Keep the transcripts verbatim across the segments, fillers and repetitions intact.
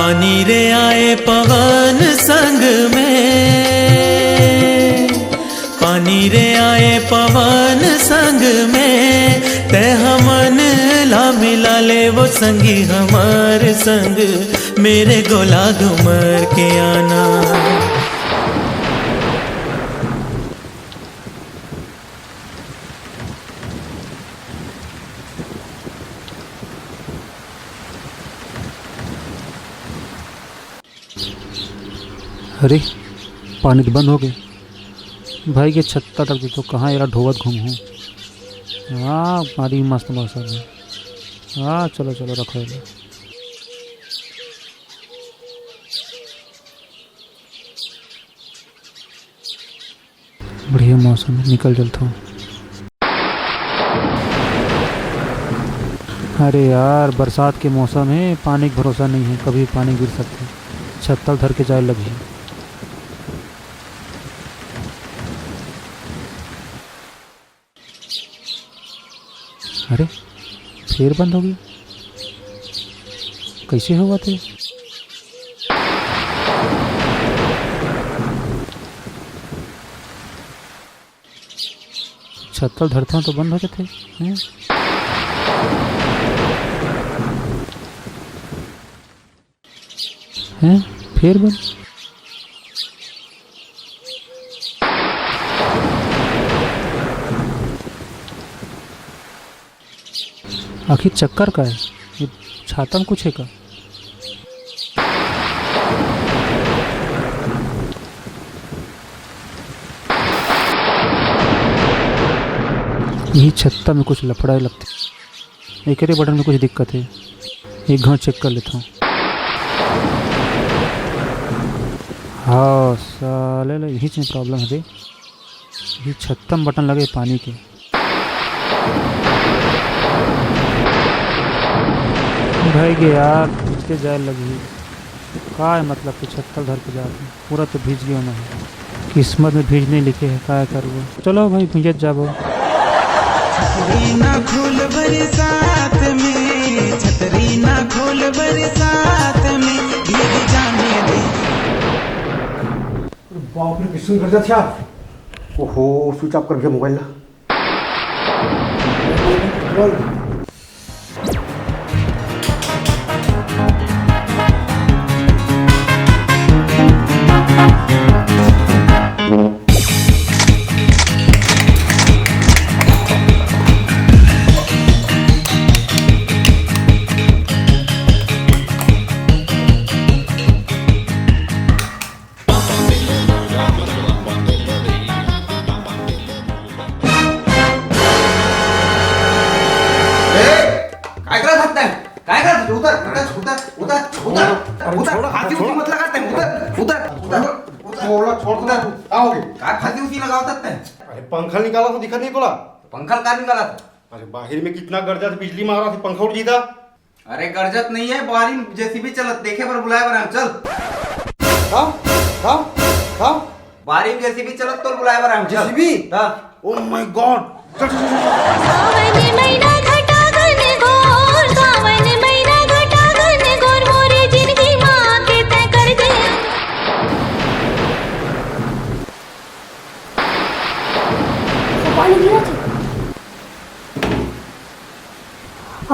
पानी रे आए पवन संग में, पानी रे आए पवन संग में, तै हमन ला मिला ले वो संगी हमर संग, मेरे गोला घुमर के आना। अरे, पानी तो बंद हो गए भाई। के छत्ता तक तो कहाँ एला ढोवत घूमहूँ। हाँ, पानी मस्त मौसम है। हाँ, चलो चलो, रखो एला। बढ़िया मौसम है, निकल चलता हूँ। अरे यार, बरसात के मौसम है, पानी के भरोसा नहीं है, कभी पानी गिर सकते। छत्ता धर के जाए लगी। अरे, फिर बंद हो गई, कैसे होवत हे? छत्ता ल धरथंव तो बंद हो जाथे। हैं? हैं? फिर बंद। आखिर चक्कर का है? ये छाता में कुछ है का? यही छत्ता में कुछ लफड़ा लगथे। एकरे बटन में कुछ दिक्कत है। एक घाव चेक कर लेता हूँ। हाँ, साले ले, यही में प्रॉब्लम है बे। ये छत्ता में बटन लगे पानी के। भाई गे यार, भीज के जाए लगही। का है मतलब कि छत्ता धर के जात हूँ, पूरा तो भीज गया मैं। किस्मत में भीज नहीं लिखे है, का करबो। चलो भाई, भीजत जाबो। छतरी ना खोल बरसात में, छतरी ना खोल बरसात में, भीग जाने दे। अरे बाप रे, किसने कर दिया था? ओहो, स्विच ऑफ कर दिया मोबाइल ना। ए, काय करत आहात? काय करत आहात? उतर, उतर, उतर, उतर, उतर, अरे, उतर. छोड़, फांसी छोड़. उसी मत लगाते हैं. उतर, उतर, उतर, उतर. छोड़, छोड़, उतर. काय होगे? काय फांसी उसी लगावत आहात? अरे, पंखा निकाला तो दिखत नहीं तोला? पंखा का निकाला था? अरे, बाहर में कितना गरजा से बिजली मारा था, पंखा उड़ जीता. अरे गरजत नहीं है, बाहरी जेसीबी चलत, देखे बर बुलाए बर हम, चल. का? का? का? बाहरी जेसीबी चलत, तो बुलाए बर हम, चल. जेसीबी? हाँ. Oh my God! चल, चल, चल, चल. सावन महीना घटा घन घोर, सावन महीना घटा घन घोर, मोरे जिंदगी माँ के तय कर दे. पानी गिरा था.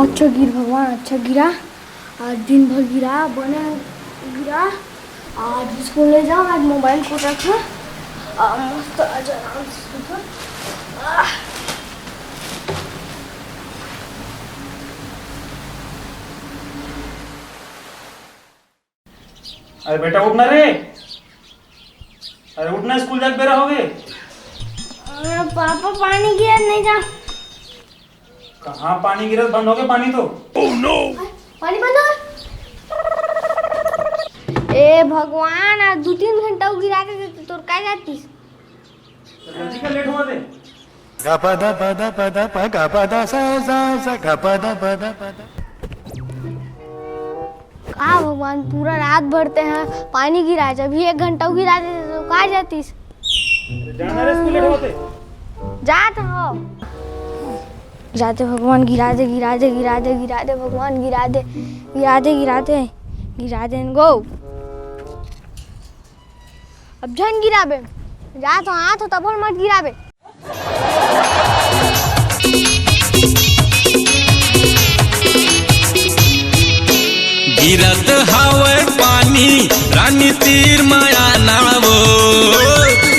अच्छा गिर भगवान, अच्छा गिरा। आज दिन भर गिरा, बने गिरा। आज स्कूल नहीं जाओ, आज मोबाइल को रखो। आ, मस्त आज आराम से सोचो। आह। अरे बेटा, उठ ना रे। अरे उठ ना, स्कूल जाके बेरा होगे। अरे पापा, पानी गिरा, नहीं जा। कहाँ पानी गिरा? बंद होगे पानी तो। पानी बंद हो। ए भगवान, आज दू तीन घंटा उ गिरा देते तो तोर का जातीस? जल्दी कर, लेट हुआ दे। गपा दा पदा पदा प गपा दा सा सा सा गपा दा पदा पदा। का भगवान, पूरा रात भर ते हैं पानी गिरा, जब भी एक घंटा गिरा देते तो का जातीस? जाना रे स्कूल, लेट होते। जात हो। गिरा दे भगवान, गिरा दे, गिरा दे, गिरा दे, गिरा दे भगवान, गिरा दे, गिरा दे, गिरा दे। गिरा देन गो। अब झन गिराबे, जा तो हाथ हो तभो मत गिराबे। गिरत हवय पानी रानी तीर माया नावो।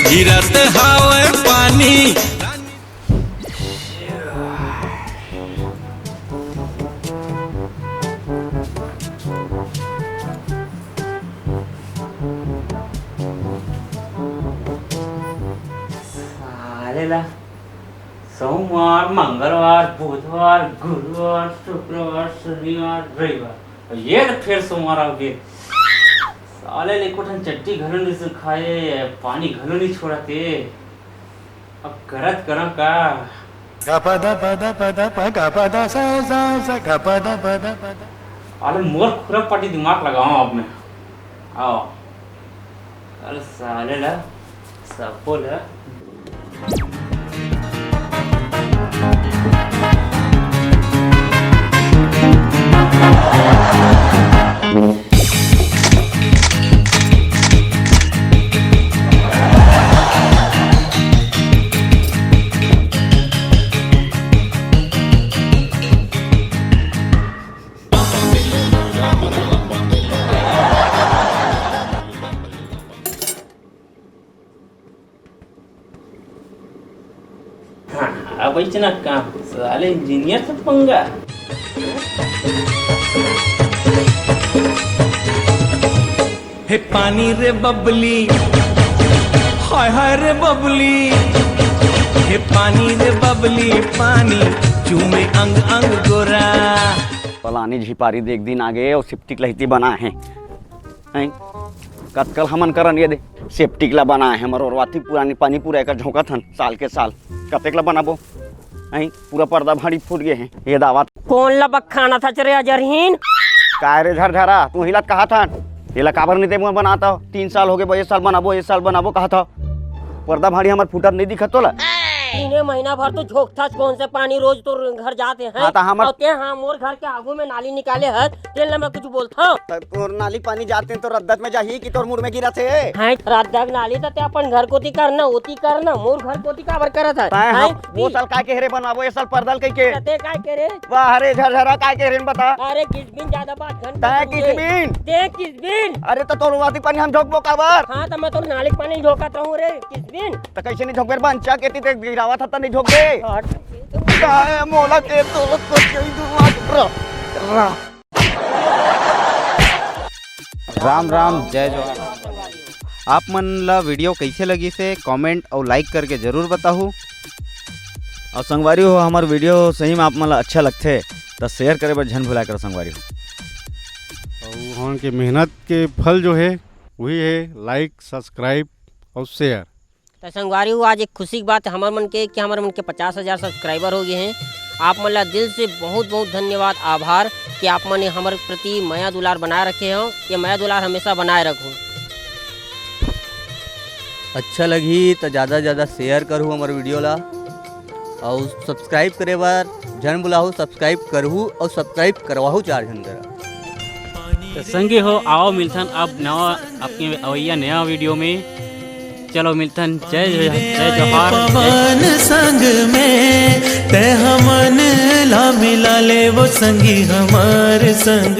गिरत हवय पानी रानी साले ला सोमवार, मंगलवार, बुधवार, गुरुवार, शुक्रवार, शनिवार, रविवार, अउ ये तो फेर सोमवार आ गे। साले ले एको ठन चट्टी घलो नइ सुखाए, पानी घलो नइ छोड़त हे। अब करत करंव का? गपा दा पा दा पा दा पा गपा दा सा सा सा गपा दा पा दा पा दा। अरे मोर खुरा पाटी दिमाग लगाओ अब मैं। आओ। अरे साले ला, सबको ला। हाँ, अब ऐसे ना काम, साले इंजीनियर से पंगा। हे पानी रे बबली, हाय हाय रे बबली, हे पानी रे बबली, पानी चूमे अंग अंग गोरा। पलानी झिपारी देख दिन आगे अउ सेप्टिक लहिती बनाए हे। हैं? कतकल हमन करन ये दे, सेप्टिक ला बनाए हे, हमर ओरवाती पुरानी पानी पूरा एकर झोंकत हन, साल के साल। कतेक ला बनाबो? हैं? पूरा पर्दा भाड़ी फूट गे हे, ये दावत। कोन ला बखाना था रे अजरहीन? काय रे झरझरा, तू हिलत कहा था? ये ला काबर नहीं दे मुँह बनाता हो? तीन साल हो गए, ये साल बनाबो, ये साल बनाबो कहा था। पर्दा भाड़ी हमर फूटत नहीं दिखत तोला? तीने महीना भर तो झोंकथस, कोन से पानी रोज तोर घर जाते हैं? हाँ, त हमर अउ ते हाँ मोर घर के आगू में नाली निकाले हस, तेन ला मैं कुछ बोलथव? त तोर नाली पानी जाते तो रद्दत में जाही कि तोर मुड़ में गिरत हे? हैं, रद्दत नाली त ते अपन घर कोती कर ना, ओती कर ना, मोर घर कोती काबर करत हस? तैं हैं? हम वो साल काय के हरे बनवाबो, ये साल पर्दा ल कहिके। त ते काय के रे? वाह रे झरझरा, काय के हरे बता? अरे किसबिन ज्यादा बात घन तैं किसबिन? ते किसबिन? अरे त तोर वाती पानी हम झोंकबो काबर? हाँ त मैं तोर नाली के पानी झोंकत रहूं रे, किसबिन? त कैसे नहीं झोंकबे रे बंचा, केती ते गिरावत हस त नहीं झोंकबे? हट। काय मोला के तो कुछ कही दूं, रा, रा। राम राम, जय जोहार। आप मन ला वीडियो कैसे लगिस हे, कमेंट अउ लाइक करके जरूर बताहू। अउ संगवारी हो, हमर वीडियो सही में आप मन ला अच्छा लगथे त शेयर करे बर झन भुलाए करो संगवारी हो। अउ हमन के मेहनत के फल जो हे, वही हे लाइक, सब्सक्राइब अउ शेयर। त संगवारी हो, आज एक खुशी की बात है हमर मन के कि हमर मन के पचास हजार सब्सक्राइबर हो गए हैं। आप मन ला दिल से बहुत बहुत धन्यवाद, आभार कि आप मन हमर प्रति मया दुलार बनाए रखे हो। ये मया दुलार हमेशा बनाए रखो। अच्छा लगही त ज्यादा से ज्यादा शेयर करहू हमर वीडियो ला, अउ सब्सक्राइब करे बर झन भुलाहू, सब्सक्राइब करहू अउ सब्सक्राइब करवाहू चार झन करा। त संगी हो, आओ मिलथन अब नवा, आपके अवैया नया वीडियो में। चलो मिलथन, जय जय जय जोहार, जय पवन संग में ते हमन ला मिला ले वो संगी हमार संग।